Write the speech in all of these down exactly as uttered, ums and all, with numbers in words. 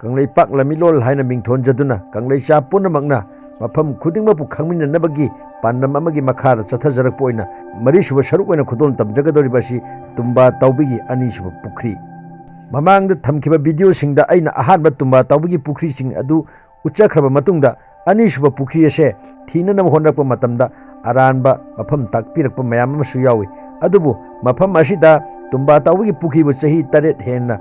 ꯀꯪꯂꯩꯄꯥꯛ ꯂꯝꯃꯤꯂꯣꯟ ꯍꯥꯏꯅ ꯃꯤꯡꯊꯣꯟꯖꯗꯨꯅ ꯀꯪꯂꯩꯆꯥ ꯄꯨꯝꯅꯃꯛꯅ ꯃꯐꯝ ꯈꯨꯗꯤꯡꯃꯛꯄꯨ ꯈꯪꯃꯤꯟꯅꯅꯕꯒꯤ ꯄꯥꯟꯗꯝ ꯑꯃꯒꯤ ꯃꯈꯥꯗ ꯆꯠꯊꯖꯔꯛꯄ ꯑꯣꯏꯅ ꯃꯔꯤꯁꯨꯕ ꯁꯔꯨꯛ ꯑꯣꯏꯅ ꯈꯨꯗꯣꯜ ꯇꯝꯖꯒꯗꯧꯔꯤꯕ ꯑꯁꯤ ꯇꯨꯝꯕꯥ ꯇꯥꯎꯕꯤꯒꯤ ꯑꯅꯤꯁꯨꯕ ꯄꯨꯈ꯭ꯔꯤ꯫ ꯃꯃꯥꯡꯗ ꯊꯝꯈꯤꯕ ꯚꯤꯗꯤꯑꯣꯁꯤꯡꯗ ꯑꯩꯅ ꯑꯍꯥꯟꯕ ꯇꯨꯝꯕꯥ ꯇꯥꯎꯕꯤꯒꯤ ꯄꯨꯈ꯭ꯔꯤꯁꯤꯡ ꯑꯗꯨ ꯎꯠꯆꯈ꯭ꯔꯕ ꯃꯇꯨꯡꯗ, ꯑꯅꯤꯁꯨꯕ ꯄꯨꯈ꯭ꯔꯤ ꯑꯁꯦ ꯊꯤꯅꯅꯕ ꯍꯣꯠꯅꯔꯛꯄ ꯃꯇꯝꯗ ꯑꯔꯥꯟꯕ ꯃꯐꯝ ꯇꯥꯛꯄꯤꯔꯛꯄ ꯃꯌꯥꯝ ꯑꯃꯁꯨ ꯌꯥꯎꯏ꯫ ꯑꯗꯨꯕꯨ ꯃꯐꯝ ꯑꯁꯤꯗ ꯇꯨꯝꯕꯥ ꯇꯥꯎꯕꯤꯒꯤ ꯄꯨꯈ꯭ꯔꯤꯕꯨ ꯆꯍꯤ ꯇꯔꯦꯠ ꯍꯦꯟꯅ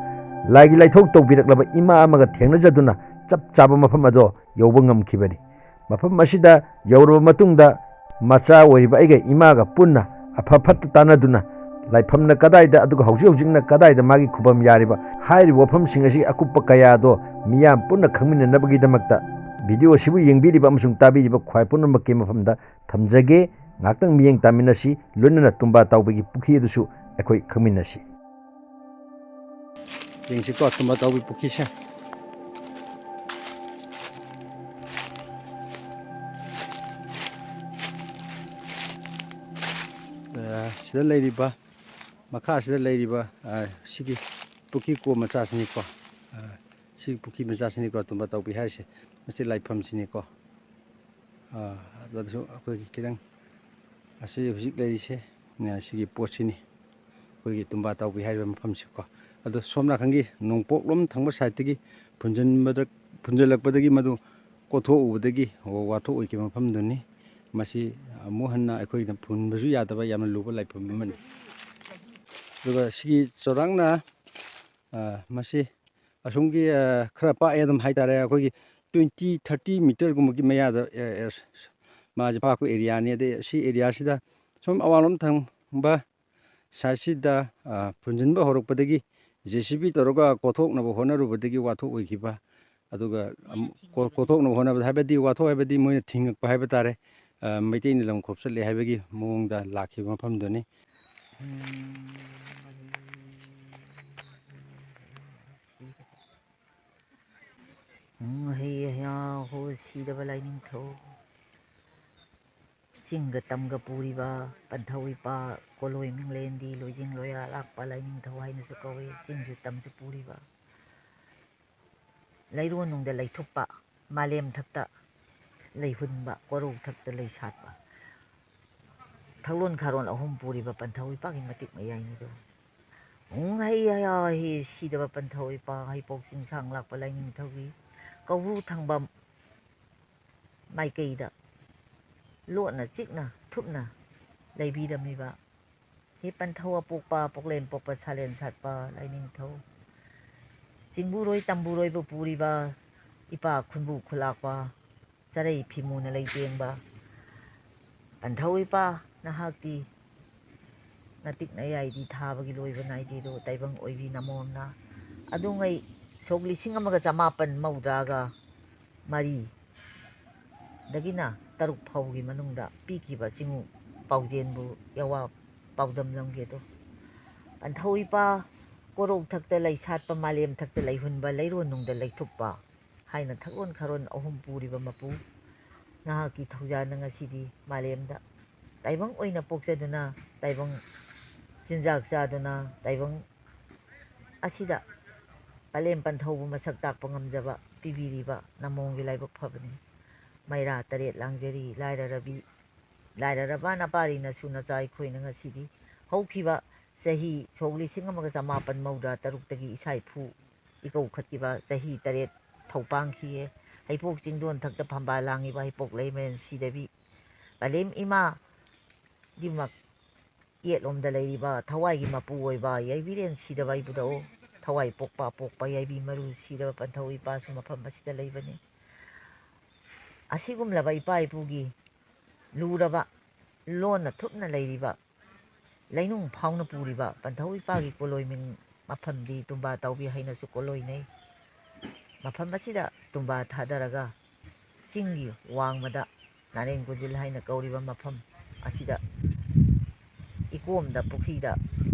ꯂꯥꯏꯒꯤ ꯂꯥꯏꯊꯧ ꯇꯧꯕꯤꯔꯛꯂꯕ ꯏꯃꯥ ꯑꯃꯒ ꯊꯦꯡꯅꯖꯗꯨꯅ ꯆꯞ ꯆꯥꯕ ꯃꯐꯝ ꯑꯗꯣ ꯌꯧꯕ ꯉꯝꯈꯤꯕꯅꯤ꯫ ꯃꯐꯝ ꯑꯁꯤꯗ ꯌꯧꯔꯕ ꯃꯇꯨꯡꯗ ꯃꯆꯥ ꯑꯣꯏꯔꯤꯕ ꯑꯩꯒ ꯏꯃꯥꯒ ꯄꯨꯟꯅ ꯑꯐ ꯐꯠꯇ ꯇꯥꯟꯅꯗꯨꯅ ꯂꯥꯏꯐꯝꯅ ꯀꯗꯥꯏꯗ, ꯑꯗꯨꯒ ꯍꯧꯖꯤꯛ ꯍꯧꯖꯤꯛꯅ ꯀꯗꯥꯏꯗ ꯃꯥꯒꯤ ꯈꯨꯕꯝ ꯌꯥꯔꯤꯕ ꯍꯥꯏꯔꯤꯕ ꯋꯥꯐꯝꯁꯤꯡ ꯑꯁꯤ ꯑꯀꯨꯞꯄ ꯀꯌꯥꯗꯣ ꯃꯤꯌꯥꯝ ꯄꯨꯟꯅ ꯈꯪꯃꯤꯟꯅꯅꯕꯒꯤꯗꯃꯛꯇ ꯚꯤꯗꯤꯑꯣ ꯑꯁꯤꯕꯨ ꯌꯦꯡꯕꯤꯔꯤꯕ ꯑꯃꯁꯨꯡ ꯇꯥꯕꯤꯔꯤꯕ ꯈ꯭ꯋꯥꯏ ꯄꯨꯝꯅꯃꯛꯀꯤ ꯃꯐꯝꯗ ꯊꯝꯖꯒꯦ꯫ ꯉꯥꯏꯍꯥꯛꯇꯪ ꯃꯤꯠꯌꯦꯡ ꯇꯥꯃꯤꯟꯅꯁꯤ, ꯂꯣꯏꯅꯅ ꯇꯨꯝꯕꯥ ꯇꯥꯎꯕꯒꯤ ꯄꯨꯈ꯭ꯔꯤ ꯑꯗꯨꯁꯨ ꯑꯩꯈꯣꯏ ꯈꯪꯃꯤꯟꯅꯁꯤ꯫ ꯌꯦꯡꯁꯤꯀꯣ, ꯇꯨꯝꯕꯥ ꯇꯥꯎꯕꯒꯤ ꯄꯨꯈ꯭ꯔꯤꯁꯦ꯫ ꯑ, ꯁꯤꯗ ꯂꯩꯔꯤꯕ, ꯃꯈꯥꯁꯤꯗ ꯂꯩꯔꯤꯕ, ꯑ, ꯁꯤꯒꯤ ꯄꯨꯈ꯭ꯔꯤ ꯀꯣꯝ ꯃꯆꯥꯁꯤꯅꯤꯀꯣ꯫ ꯑ, ꯁꯤꯒꯤ ꯄꯨꯈ꯭ꯔꯤ ꯃꯆꯥꯁꯤꯅꯤꯀꯣ, ꯇꯨꯝꯕꯥ ꯇꯥꯎꯕꯤ ꯍꯥꯏꯔꯤꯁꯦ꯫ ꯃꯁꯤ ꯂꯥꯏꯐꯝꯁꯤꯅꯤꯀꯣ꯫ ꯑ, ꯑꯗꯨꯁꯨ ꯑꯩꯈꯣꯏꯒꯤ ꯈꯤꯇꯪ, ꯑꯁꯤ ꯍꯧꯖꯤꯛ ꯂꯩꯔꯤꯁꯦ, ꯑ, ꯁꯤꯒꯤ ꯄꯣꯠꯁꯤꯅꯤ꯫ ꯑꯩꯈꯣꯏꯒꯤ ꯇꯨꯝꯕꯥ ꯇꯥꯎꯕꯤ ꯍꯥꯏꯔꯤꯕ ꯃꯐꯝꯁꯤꯀꯣ꯫ ꯑꯗꯣ ꯁꯣꯝ ꯅꯥꯀꯟꯒꯤ ꯅꯣꯡꯄꯣꯛꯂꯣꯝ ꯊꯪꯕ ꯁꯥꯏꯠꯇꯒꯤ ꯐꯨꯟꯖꯤꯟꯕꯗ, ꯐꯨꯟꯖꯜꯂꯛꯄꯗꯒꯤ ꯃꯗꯨ ꯀꯣꯊꯣꯛꯎꯕꯗꯒꯤ ꯋꯥꯊꯣꯛ ꯑꯣꯏꯈꯤꯕ ꯃꯐꯝꯗꯨꯅꯤ꯫ ꯃꯁꯤ ꯑꯃꯨꯛ ꯍꯟꯅ ꯑꯩꯈꯣꯏꯅ ꯐꯨꯟꯕꯁꯨ ꯌꯥꯗꯕ ꯌꯥꯝꯅ ꯂꯨꯕ ꯂꯥꯏꯐꯝ ꯑꯃꯅꯤ꯫ ꯑꯗꯨꯒ ꯁꯤꯒꯤ ꯆꯥꯎꯔꯥꯛꯅ, ꯑ, ꯃꯁꯤ ꯑꯁꯣꯝꯒꯤ, ꯑ, ꯈꯔ ꯄꯥꯛꯑꯦ ꯑꯗꯨꯝ ꯍꯥꯏꯇꯥꯔꯦ, ꯑꯩꯈꯣꯏꯒꯤ twenty, thirty meterꯒꯨꯝꯕꯒꯤ ꯃꯌꯥꯗ, ꯑ, ꯑ, ꯃꯥꯁꯦ ꯄꯥꯛꯄ areaꯅꯤ꯫ ꯑꯗꯩ ꯁꯤ areaꯁꯤꯗ ꯁꯨꯝ ꯑꯋꯥꯡꯂꯣꯝ ꯊꯪꯕ ꯁꯥꯏꯠꯁꯤꯗ, ꯑ, ꯐꯨꯟꯖꯤꯟꯕ ꯍꯧꯔꯛꯄꯗꯒꯤ JCB ꯇꯧꯔꯒ ꯀꯣꯊꯣꯛꯅꯕ ꯍꯣꯠꯅꯔꯨꯕꯗꯒꯤ ꯋꯥꯊꯣꯛ ꯑꯣꯏꯈꯤꯕ, ꯑꯗꯨꯒ ꯑꯃꯨꯛ ꯀꯣ-, ꯀꯣꯊꯣꯛꯅꯕ ꯍꯣꯠꯅꯕꯗ, ꯍꯥꯏꯕꯗꯤ ꯋꯥꯊꯣꯛ ꯍꯥꯏꯕꯗꯤ ꯃꯣꯏꯅ ꯊꯤꯡꯉꯛꯄ ꯍꯥꯏꯕ ꯇꯥꯔꯦ, ꯑ, ꯃꯩꯇꯩꯅ ꯂꯝ ꯈꯣꯞꯆꯠꯂꯦ ꯍꯥꯏꯕꯒꯤ ꯃꯑꯣꯡꯗ ꯂꯥꯛꯈꯤꯕ ꯃꯐꯝꯗꯨꯅꯤ꯫ ꯎꯝ, ꯍꯩ ꯍꯩ ꯍꯣ ꯁꯤꯗꯕ ꯂꯥꯏꯅꯤꯡꯊꯧ꯫ ꯆꯤꯡꯒ ꯇꯝꯒ ꯄꯨꯔꯤꯕ ꯄꯟꯊꯧ ꯏꯄꯥ ꯀꯣꯂꯣꯏ ꯃꯤꯡꯂꯦꯟꯗꯤ ꯂꯣꯏꯖꯤꯡ ꯂꯣꯌꯥ ꯂꯥꯛꯄ ꯂꯥꯏꯅꯤꯡꯊꯧ ꯍꯥꯏꯅꯁꯨ ꯀꯧꯏ꯫ ꯆꯤꯡꯁꯨ ꯇꯝꯁꯨ ꯄꯨꯔꯤꯕ꯫ ꯂꯩꯔꯣꯟꯅꯨꯡꯗ ꯂꯩꯊꯨꯞꯄ, ꯃꯥꯂꯦꯝ ꯊꯛꯇ ꯂꯩꯍꯨꯟꯕ, ꯀꯣꯔꯧ ꯊꯛꯇ ꯂꯩ ꯁꯥꯠꯄ, ꯊꯛꯂꯣꯟ ꯈꯥꯔꯣꯟ ꯑꯍꯨꯝ ꯄꯨꯔꯤꯕ ꯄꯟꯊꯧ ꯏꯄꯥꯒꯤ ꯃꯇꯤꯛ ꯃꯌꯥꯏꯅꯤꯗꯣ꯫ ꯎꯝ, ꯍꯩ ꯍꯌꯥ ꯍꯤ ꯁꯤꯗꯕ ꯄꯟꯊꯧ ꯏꯄꯥ, ꯍꯩꯄꯣꯛ ꯆꯤꯡꯁꯥꯡ ꯂꯥꯛꯄ ꯂꯥꯏꯅꯤꯡꯊꯧꯒꯤ ꯀꯧꯕ꯭ꯔꯨ ꯊꯪꯕ ꯃꯥꯏꯀꯩꯗ ꯂꯣꯠꯅ ꯆꯤꯛꯅ ꯊꯨꯞꯅ ꯂꯩꯕꯤꯔꯝꯃꯤꯕ ꯍꯦ ꯄꯟꯊꯧ ꯑꯄꯣꯛꯄ, ꯄꯣꯛꯂꯦꯟ ꯄꯣꯛꯄ, ꯁꯥꯂꯦꯟ ꯁꯥꯠꯄ ꯂꯥꯏꯅꯤꯡꯊꯧ, ꯆꯤꯡꯕꯨꯔꯣꯏ ꯇꯝꯕꯨꯔꯣꯏꯕꯨ ꯄꯨꯔꯤꯕ ꯏꯄꯥ ꯈꯨꯟꯕꯨ ꯈꯨꯂꯥꯛꯄ, ꯆꯔꯩ ꯐꯤꯃꯨꯅ ꯂꯩꯇꯦꯡꯕ ꯄꯟꯊꯧ ꯏꯄꯥ, ꯅꯍꯥꯛꯇꯤ ꯅꯇꯤꯛ ꯅꯌꯥꯏꯗꯤ ꯊꯥꯕꯒꯤ ꯂꯣꯏꯕ ꯅꯥꯏꯗꯦꯗꯣ, ꯇꯥꯏꯕꯪ ꯑꯣꯏꯕꯤ ꯅꯃꯣꯝꯅ꯫ ꯑꯗꯨꯉꯩ ꯁꯣꯛ ꯂꯤꯁꯤꯡ ꯑꯃꯒ ꯆꯃꯥꯄꯟ ꯃꯧꯗ꯭ꯔꯥꯒ ꯃꯔꯤ ꯗꯒꯤꯅ ꯇꯔꯨꯛ ꯐꯥꯎꯒꯤ ꯃꯅꯨꯡꯗ ꯄꯤꯈꯤꯕ ꯆꯤꯡꯉꯨ ꯄꯥꯎꯖꯦꯟꯕꯨ ꯌꯥꯋꯥ ꯄꯥꯎꯗꯝꯂꯝꯒꯦꯗꯣ꯫ ꯄꯟꯊꯧ ꯏꯄꯥ ꯀꯣꯔꯧ ꯊꯛꯇ ꯂꯩ ꯁꯥꯠꯄ, ꯃꯥꯂꯦꯝ ꯊꯛꯇ ꯂꯩ ꯍꯨꯟꯕ, ꯂꯩꯔꯣꯟꯅꯨꯡꯗ ꯂꯩꯊꯨꯞꯄ ꯍꯥꯏꯅ ꯊꯛꯂꯣꯟ ꯈꯥꯔꯣꯟ ꯑꯍꯨꯝ ꯄꯨꯔꯤꯕ ꯃꯄꯨ, ꯅꯍꯥꯛꯀꯤ ꯊꯧꯖꯥꯜꯅ ꯉꯁꯤꯗꯤ ꯃꯥꯂꯦꯝꯗ ꯇꯥꯏꯕꯪ ꯑꯣꯏꯅ ꯄꯣꯛꯆꯗꯨꯅ, ꯇꯥꯏꯕꯪ ꯆꯤꯟꯖꯥꯛ ꯆꯥꯗꯨꯅ, ꯇꯥꯏꯕꯪ ꯑꯁꯤꯗ ꯄꯂꯦꯝ ꯄꯟꯊꯧꯕꯨ ꯃꯁꯛ ꯇꯥꯛꯄ ꯉꯝꯖꯕ ꯄꯤꯕꯤꯔꯤꯕ ꯅꯃꯣꯝꯒꯤ ꯂꯥꯏꯕꯛ ꯐꯕꯅꯤ꯫ ꯃꯩꯔꯥ ꯇꯔꯦꯠ ꯂꯥꯡꯖꯔꯤ ꯂꯥꯏꯔꯔꯕꯤ, ꯂꯥꯏꯔꯔꯕ ꯅꯄꯥꯔꯤ ꯅꯁꯨ ꯅꯆꯥ ꯑꯩꯈꯣꯏꯅ ꯉꯁꯤꯗꯤ ꯍꯧꯈꯤꯕ ꯆꯍꯤ ꯁꯣꯛ ꯂꯤꯁꯤꯡ ꯑꯃꯒ ꯆꯃꯥꯄꯟ ꯃꯧꯗ꯭ꯔꯥ ꯇꯔꯨꯛꯇꯒꯤ ꯏꯁꯥ ꯏꯐꯨ ꯏꯀꯧꯈꯠꯈꯤꯕ ꯆꯍꯤ ꯇꯔꯦꯠ ꯊꯧꯄꯥꯡꯈꯤꯌꯦ꯫ ꯍꯩꯄꯣꯛ ꯆꯤꯡꯗꯣꯟ ꯊꯛꯇ ꯐꯝꯕꯥꯜ ꯂꯥꯡꯉꯤꯕ ꯍꯩꯄꯣꯛ ꯂꯩꯃꯔꯦꯟ ꯁꯤꯗꯕꯤ ꯄꯂꯦꯝ ꯏꯃꯥꯒꯤ ꯃꯛ-, ꯌꯦꯠꯂꯣꯝꯗ ꯂꯩꯔꯤꯕ ꯊꯋꯥꯏꯒꯤ ꯃꯄꯨ ꯑꯣꯏꯕ ꯌꯥꯏꯕꯤꯔꯦꯟ ꯁꯤꯗꯕ ꯏꯕꯨꯙꯧ, ꯊꯋꯥꯏ ꯄꯣꯛꯄ ꯄꯣꯛꯄ ꯌꯥꯏꯕꯤ ꯃꯔꯨ ꯁꯤꯗꯕ ꯄꯟꯊꯧ ꯏꯄꯥꯁꯨ ꯃꯐꯝ ꯑꯁꯤꯗ ꯂꯩꯕꯅꯤ꯫ ꯑꯁꯤꯒꯨꯝꯂꯕ ꯏꯄꯥ ꯏꯄꯨꯒꯤ ꯂꯨꯔꯕ ꯂꯣꯟꯅ ꯊꯨꯞꯅ ꯂꯩꯔꯤꯕ, ꯂꯩꯅꯨꯡ ꯐꯥꯎꯅ ꯄꯨꯔꯤꯕ ꯄꯟꯊꯧ ꯏꯄꯥꯒꯤ ꯀꯣꯂꯣꯏ ꯃꯤꯡ ꯃꯐꯝꯗꯤ ꯇꯨꯝꯕꯥ ꯇꯥꯎꯕꯤ ꯍꯥꯏꯅꯁꯨ ꯀꯣꯂꯣꯏꯅꯩ꯫ ꯃꯐꯝ ꯑꯁꯤꯗ ꯇꯨꯝꯕꯥ ꯊꯥꯗꯔꯒ ꯆꯤꯡꯒꯤ ꯋꯥꯡꯃꯗ ꯅꯥꯔꯦꯟ ꯀꯣꯟꯖꯤꯜ ꯍꯥꯏꯅ ꯀꯧꯔꯤꯕ ꯃꯐꯝ ꯑꯁꯤꯗ ꯏꯀꯣꯝꯗ ꯄꯨꯈ꯭ꯔꯤꯗ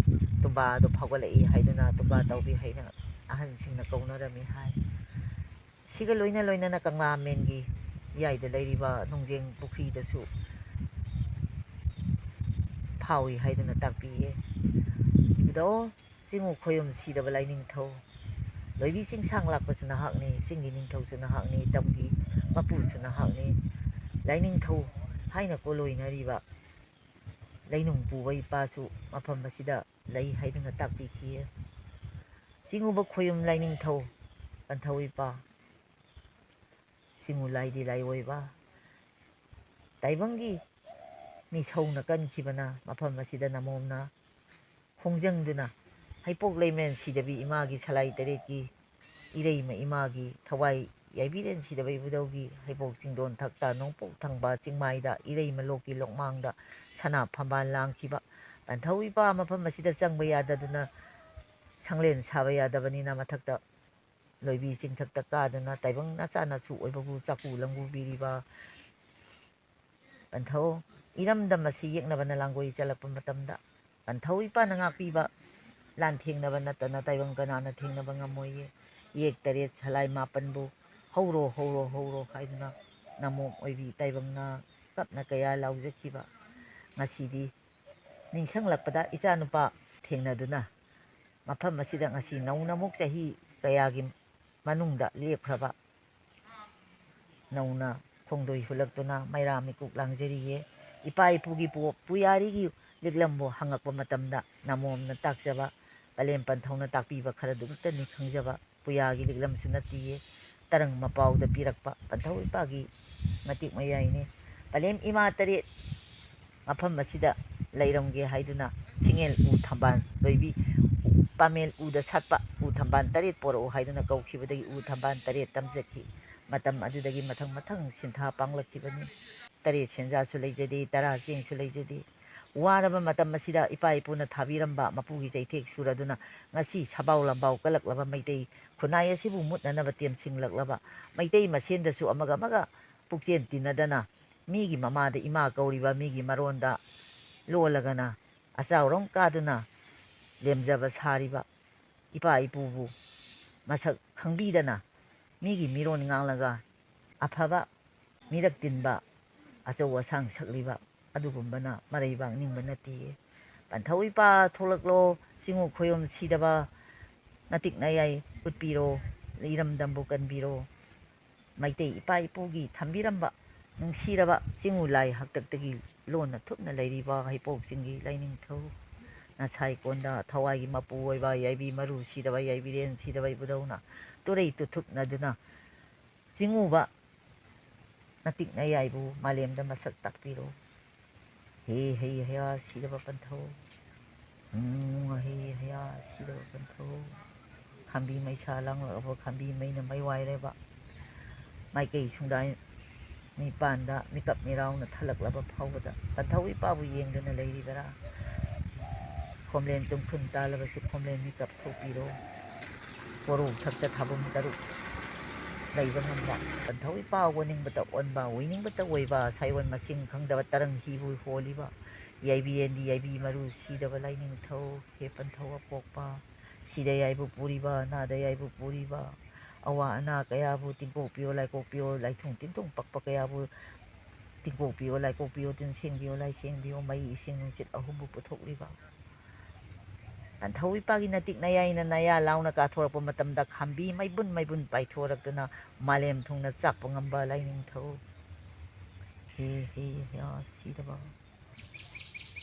ꯇꯨꯝꯕꯥ ꯑꯗꯨ ꯐꯥꯎꯒꯠꯂꯛꯏ ꯍꯥꯏꯗꯨꯅ ꯇꯨꯝꯕꯥ ꯇꯥꯎꯕꯤ ꯍꯥꯏꯅ ꯑꯍꯟꯁꯤꯡꯅ ꯀꯧꯅꯔꯝꯃꯤ ꯍꯥꯏ꯫ ꯁꯤꯒ ꯂꯣꯏꯅ ꯂꯣꯏꯅꯅ ꯀꯪꯂꯥ ꯃꯦꯟꯒꯤ ꯏꯌꯥꯏꯗ ꯂꯩꯔꯤꯕ ꯅꯣꯡꯖꯦꯡ ꯄꯨꯈ꯭ꯔꯤꯗꯁꯨ ꯐꯥꯎꯏ ꯍꯥꯏꯗꯨꯅ ꯇꯥꯛꯄꯤꯌꯦ꯫ ꯏꯕꯨꯙꯧ ꯆꯤꯡꯉꯨ ꯈꯣꯌꯨꯝ ꯁꯤꯗꯕ ꯂꯥꯏꯅꯤꯡꯊꯧ, ꯂꯣꯏꯕꯤ ꯆꯤꯡꯁꯥꯡ ꯂꯥꯛꯄꯁꯨ ꯅꯍꯥꯛꯅꯤ, ꯆꯤꯡꯒꯤ ꯅꯤꯡꯊꯧꯁꯨ ꯅꯍꯥꯛꯅꯤ, ꯇꯝꯒꯤ ꯃꯄꯨꯁꯨ ꯅꯍꯥꯛꯅꯤ꯫ ꯂꯥꯏꯅꯤꯡꯊꯧ ꯍꯥꯏꯅ ꯀꯣꯂꯣꯏꯅꯔꯤꯕ ꯂꯩꯅꯨꯡ ꯄꯨꯕ ꯏꯄꯥꯁꯨ ꯃꯐꯝ ꯑꯁꯤꯗ ꯂꯩ ꯍꯥꯏꯗꯨꯅ ꯇꯥꯛꯄꯤꯈꯤ꯫ ꯆꯤꯡꯉꯨꯕ ꯈꯣꯌꯨꯝ ꯂꯥꯏꯅꯤꯡꯊꯧ ꯄꯟꯊꯧ ꯏꯄꯥ, ꯆꯤꯡꯉꯨ ꯂꯥꯏꯗꯤ ꯂꯥꯏꯑꯣꯏꯕ, ꯇꯥꯏꯕꯪꯒꯤ ꯃꯤꯁꯧꯅ ꯀꯟꯈꯤꯕꯅ ꯃꯐꯝ ꯑꯁꯤꯗ ꯅꯃꯣꯝꯅ ꯍꯣꯡꯖꯪꯗꯨꯅ ꯍꯩꯄꯣꯛ ꯂꯩꯃꯔꯦꯟ ꯁꯤꯗꯕꯤ ꯏꯃꯥꯒꯤ ꯁꯂꯥꯏ ꯇꯔꯦꯠꯀꯤ ꯏꯔꯩꯃ ꯏꯃꯥꯒꯤ ꯊꯋꯥꯏ ꯌꯥꯏꯕꯤꯔꯦꯟ ꯁꯤꯗꯕ ꯏꯕꯨꯙꯧꯒꯤ ꯍꯩꯄꯣꯛ ꯆꯤꯡꯗꯣꯟ ꯊꯛꯇ ꯅꯣꯡꯄꯣꯛ ꯊꯪꯕ ꯆꯤꯡꯃꯥꯏꯗ ꯏꯔꯩꯃ ꯂꯣꯛꯀꯤ ꯂꯣꯛꯃꯥꯡꯗ ꯁꯅꯥ ꯐꯝꯕꯥꯜ ꯂꯥꯡꯈꯤꯕ ꯄꯟꯊꯧ ꯏꯄꯥ ꯃꯐꯝ ꯑꯁꯤꯗ ꯆꯪꯕ ꯌꯥꯗꯗꯨꯅ ꯁꯪꯂꯦꯟ ꯁꯥꯕ ꯌꯥꯗꯕꯅꯤꯅ ꯃꯊꯛꯇ ꯂꯣꯏꯕꯤ ꯆꯤꯡꯊꯛꯇ ꯀꯥꯗꯨꯅ ꯇꯥꯏꯕꯪ ꯅꯆꯥ ꯅꯁꯨ ꯑꯣꯏꯕꯕꯨ ꯆꯥꯛꯀꯨ ꯂꯪꯒꯨ ꯄꯤꯔꯤꯕ ꯄꯟꯊꯧ ꯏꯔꯝꯗꯝ ꯑꯁꯤ ꯌꯦꯛꯅꯕꯅ ꯂꯥꯡꯒꯣꯏ ꯆꯠꯂꯛꯄ ꯃꯇꯝꯗ ꯄꯟꯊꯧ ꯏꯄꯥꯅ ꯉꯥꯛꯄꯤꯕ ꯂꯥꯟꯊꯦꯡꯅꯕ ꯅꯠꯇꯅ ꯇꯥꯏꯕꯪ ꯀꯅꯥꯅ ꯊꯦꯡꯅꯕ ꯉꯝꯃꯣꯏꯌꯦ꯫ ꯌꯦꯛ ꯇꯔꯦꯠ ꯁꯂꯥꯏ ꯃꯥꯄꯟꯕꯨ "ꯍꯧꯔꯣ, ꯍꯧꯔꯣ, ꯍꯧꯔꯣ" ꯍꯥꯏꯗꯨꯅ ꯅꯃꯣꯝ ꯑꯣꯏꯕꯤ ꯇꯥꯏꯕꯪꯅ ꯀꯞꯅ ꯀꯌꯥ ꯂꯥꯎꯖꯈꯤꯕ ꯉꯁꯤꯗꯤ ꯅꯤꯡꯁꯤꯡꯂꯛꯄꯗ ꯏꯆꯥꯅꯨꯄꯥ ꯊꯦꯡꯅꯗꯨꯅ ꯃꯐꯝ ꯑꯁꯤꯗ ꯉꯁꯤ ꯅꯧꯅ ꯑꯃꯨꯛ ꯆꯍꯤ ꯀꯌꯥꯒꯤ ꯃꯅꯨꯡꯗ ꯂꯦꯞꯈ꯭ꯔꯕ ꯅꯧꯅ ꯈꯣꯡꯗꯣꯏ ꯍꯨꯜꯂꯛꯇꯨꯅ ꯃꯩꯔꯥ ꯃꯤꯀꯨꯞ ꯂꯥꯡꯖꯔꯤꯌꯦ꯫ ꯏꯄꯥ ꯏꯄꯨꯒꯤ ꯄꯨ-, ꯄꯨꯌꯥꯔꯤꯒꯤ ꯂꯤꯛꯂꯝꯕꯨ ꯍꯪꯉꯛꯄ ꯃꯇꯝꯗ ꯅꯃꯣꯝꯅ ꯇꯥꯛꯆꯕ, ꯄꯂꯦꯝ ꯄꯟꯊꯧꯅ ꯇꯥꯛꯄꯤꯕ ꯈꯔꯗꯨ ꯈꯛꯇꯅꯤ ꯈꯪꯖꯕ꯫ ꯄꯨꯌꯥꯒꯤ ꯂꯤꯛꯂꯝꯁꯨ ꯅꯠꯇꯤꯌꯦ꯫ ꯇꯔꯪ ꯃꯄꯥꯎꯗ ꯄꯤꯔꯛꯄ ꯄꯟꯊꯧ ꯏꯄꯥꯒꯤ ꯃꯇꯤꯛ ꯃꯌꯥꯏꯅꯤ꯫ ꯄꯂꯦꯝ ꯏꯃꯥ ꯇꯔꯦꯠ ꯃꯐꯝ ꯑꯁꯤꯗ ꯂꯩꯔꯝꯒꯦ ꯍꯥꯏꯗꯨꯅ ꯁꯤꯡꯉꯦꯜ ꯎ ꯊꯝꯕꯥꯜ ꯂꯣꯏꯕꯤ ꯄꯥꯃꯦꯜ ꯎꯗ ꯁꯥꯠꯄ ꯎ ꯊꯝꯕꯥꯜ ꯇꯔꯦꯠ ꯄꯣꯔꯛꯎ ꯍꯥꯏꯗꯨꯅ ꯀꯧꯈꯤꯕꯗꯒꯤ ꯎ ꯊꯝꯕꯥꯜ ꯇꯔꯦꯠ ꯇꯝꯖꯈꯤ꯫ ꯃꯇꯝ ꯑꯗꯨꯗꯒꯤ ꯃꯊꯪ ꯃꯊꯪ ꯁꯤꯟꯊꯥ ꯄꯥꯡꯂꯛꯈꯤꯕꯅꯤ꯫ ꯇꯔꯦꯠ ꯁꯦꯟꯖꯥꯁꯨ ꯂꯩꯖꯗꯦ, ꯇꯔꯥ ꯆꯦꯡꯁꯨ ꯂꯩꯖꯗꯦ꯫ ꯋꯥꯔꯕ ꯃꯇꯝ ꯑꯁꯤꯗ ꯏꯄꯥ ꯏꯄꯨꯅ ꯊꯥꯕꯤꯔꯝꯕ ꯃꯄꯨꯒꯤ ꯆꯩꯊꯦꯛ ꯁꯨꯔꯗꯨꯅ ꯉꯁꯤ ꯁꯕꯥꯎ ꯂꯝꯕꯥꯎ ꯀꯜꯂꯛꯂꯕ ꯃꯩꯇꯩ ꯈꯨꯟꯅꯥꯏ ꯑꯁꯤꯕꯨ ꯃꯨꯠꯅꯅꯕ ꯇꯦꯝꯁꯤꯡꯂꯛꯂꯕ ꯃꯩꯇꯩ ꯃꯁꯦꯟꯗꯁꯨ ꯑꯃꯒ ꯑꯃꯒ ꯄꯨꯛꯆꯦꯟ ꯇꯤꯟꯅꯗꯅ ꯃꯤꯒꯤ ꯃꯃꯥꯗ ꯏꯃꯥ ꯀꯧꯔꯤꯕ ꯃꯤꯒꯤ ꯃꯔꯣꯟꯗ ꯂꯣꯜꯂꯒꯅ ꯑꯆꯥꯎꯔꯣꯝ ꯀꯥꯗꯨꯅ ꯂꯦꯝꯖꯕ ꯁꯥꯔꯤꯕ ꯏꯄꯥ ꯏꯄꯨꯕꯨ ꯃꯁꯛ ꯈꯪꯕꯤꯗꯅ ꯃꯤꯒꯤ ꯃꯤꯔꯣꯟ ꯉꯥꯡꯂꯒ ꯑꯐꯕ ꯃꯤꯔꯛ ꯇꯤꯟꯕ ꯑꯆꯧ ꯑꯁꯥꯡ ꯁꯛꯂꯤꯕ ꯑꯗꯨꯒꯨꯝꯕꯅ ꯃꯔꯩꯕꯥꯛ ꯅꯤꯡꯕ ꯅꯠꯇꯦ꯫ ꯄꯟꯊꯧ ꯏꯄꯥ ꯊꯣꯛꯂꯛꯂꯣ, ꯆꯤꯡꯉꯨ ꯈꯣꯌꯣꯝ ꯁꯤꯗꯕ ꯅꯇꯤꯛ ꯅꯌꯥꯏ ꯎꯠꯄꯤꯔꯣ, ꯏꯔꯝꯗꯝꯕꯨ ꯀꯟꯕꯤꯔꯣ꯫ ꯃꯩꯇꯩ ꯏꯄꯥ ꯏꯄꯨꯒꯤ ꯊꯝꯕꯤꯔꯝꯕ ꯅꯨꯡꯁꯤꯔꯕ ꯆꯤꯡꯉꯨ ꯂꯥꯏ ꯍꯥꯛꯇꯛꯇꯒꯤ ꯂꯣꯟꯅ ꯊꯨꯞꯅ ꯂꯩꯔꯤꯕ ꯍꯩꯄꯣꯛ ꯆꯤꯡꯒꯤ ꯂꯥꯏꯅꯤꯡꯊꯧ ꯅꯁꯥꯏ ꯀꯣꯟꯗ ꯊꯋꯥꯏꯒꯤ ꯃꯄꯨ ꯑꯣꯏꯕ ꯌꯥꯏꯕꯤ ꯃꯔꯨ ꯁꯤꯗꯕ ꯌꯥꯏꯕꯤꯔꯦꯟ ꯁꯤꯗꯕ ꯏꯕꯨꯙꯧꯅ ꯇꯨꯔꯩ ꯇꯨꯊꯨꯞꯅꯗꯨꯅ ꯆꯤꯡꯉꯨꯕ ꯅꯇꯤꯛ ꯅꯌꯥꯏꯕꯨ ꯃꯥꯂꯦꯝꯗ ꯃꯁꯛ ꯇꯥꯛꯄꯤꯔꯣ꯫ ꯍꯦ ꯍꯩ ꯍꯌꯥ ꯁꯤꯔꯕ ꯄꯟꯊꯧ, ꯎꯝ, ꯍꯦ ꯍꯌꯥ ꯁꯤꯔꯕ ꯄꯟꯊꯧ, ꯈꯥꯝꯕꯤ ꯃꯩꯁꯥ ꯂꯥꯡꯂꯛꯂꯕ ꯈꯥꯝꯕꯤ ꯃꯩꯅ ꯃꯩ ꯋꯥꯏꯔꯕ ꯃꯥꯏꯀꯩ ꯁꯨꯡꯗꯥꯏ ꯅꯤꯄꯥꯟꯗ ꯃꯤꯀꯞ ꯃꯤꯔꯥꯎꯅ ꯊꯜꯂꯛꯂꯕ ꯐꯥꯎꯕꯗ ꯄꯟꯊꯧ ꯏꯄꯥꯕꯨ ꯌꯦꯡꯗꯨꯅ ꯂꯩꯔꯤꯕꯔꯥ? ꯈꯣꯝꯂꯦꯟ ꯇꯨꯡꯈꯨꯟ ꯇꯥꯜꯂꯕꯁꯨ ꯈꯣꯝꯂꯦꯟ ꯃꯤꯀꯞ ꯊꯣꯛꯄꯤꯔꯣ꯫ ꯀꯣꯔꯧ ꯊꯛꯇ ꯊꯥꯕꯨꯝ ꯇꯔꯨꯛ ꯂꯩꯕ ꯉꯝꯕ ꯄꯟꯊꯧ ꯏꯄꯥ ꯑꯣꯅꯤꯡꯕꯇ ꯑꯣꯟꯕ, ꯑꯣꯏꯅꯤꯡꯕꯇ ꯑꯣꯏꯕ, ꯁꯥꯏꯑꯣꯟ ꯃꯁꯤꯡ ꯈꯪꯗꯕ ꯇꯔꯪ ꯍꯤꯕꯨ ꯍꯣꯜꯂꯤꯕ, ꯌꯥꯏꯕꯤꯔꯦꯟꯗꯤ ꯌꯥꯏꯕꯤ ꯃꯔꯨ ꯁꯤꯗꯕ ꯂꯥꯏꯅꯤꯡꯊꯧ, ꯍꯦ ꯄꯟꯊꯧ ꯑꯄꯣꯛꯄ, ꯁꯤꯗ ꯌꯥꯏꯕꯨ ꯄꯨꯔꯤꯕ, ꯅꯥꯗ ꯌꯥꯏꯕꯨ ꯄꯨꯔꯤꯕ, ꯑꯋꯥ ꯑꯅꯥ ꯀꯌꯥꯕꯨ ꯇꯤꯡꯀꯣꯛꯄꯤꯌꯣ, ꯂꯥꯏꯀꯣꯛꯄꯤꯌꯣ, ꯂꯥꯏꯊꯨꯡ ꯇꯤꯟꯊꯨꯡ ꯄꯛꯄ ꯀꯌꯥꯕꯨ ꯇꯤꯡꯀꯣꯛꯄꯤꯌꯣ, ꯂꯥꯏꯀꯣꯛꯄꯤꯌꯣ, ꯇꯤꯟ ꯁꯦꯡꯕꯤꯌꯣ, ꯂꯥꯏ ꯁꯦꯡꯕꯤꯌꯣ, ꯃꯩ, ꯏꯁꯤꯡ, ꯅꯨꯡꯁꯤꯠ ꯑꯍꯨꯝꯕꯨ ꯄꯨꯊꯣꯛꯂꯤꯕ꯫ ꯄꯟꯊꯧ ꯏꯄꯥꯒꯤ ꯅꯇꯤꯛ ꯅꯌꯥꯏꯅ ꯅꯌꯥ ꯂꯥꯎꯅ ꯀꯥꯊꯣꯔꯛꯄ ꯃꯇꯝꯗ ꯈꯥꯝꯕꯤ ꯃꯩꯕꯨꯟ ꯃꯩꯕꯨꯟ ꯄꯥꯏꯊꯣꯔꯛꯇꯨꯅ ꯃꯥꯂꯦꯝ ꯊꯨꯡꯅ ꯆꯥꯛꯄ ꯉꯝꯕ ꯂꯥꯏꯅꯤꯡꯊꯧ꯫ ꯍꯦ ꯍꯦ ꯍꯌꯥ ꯁꯤꯗꯕ꯫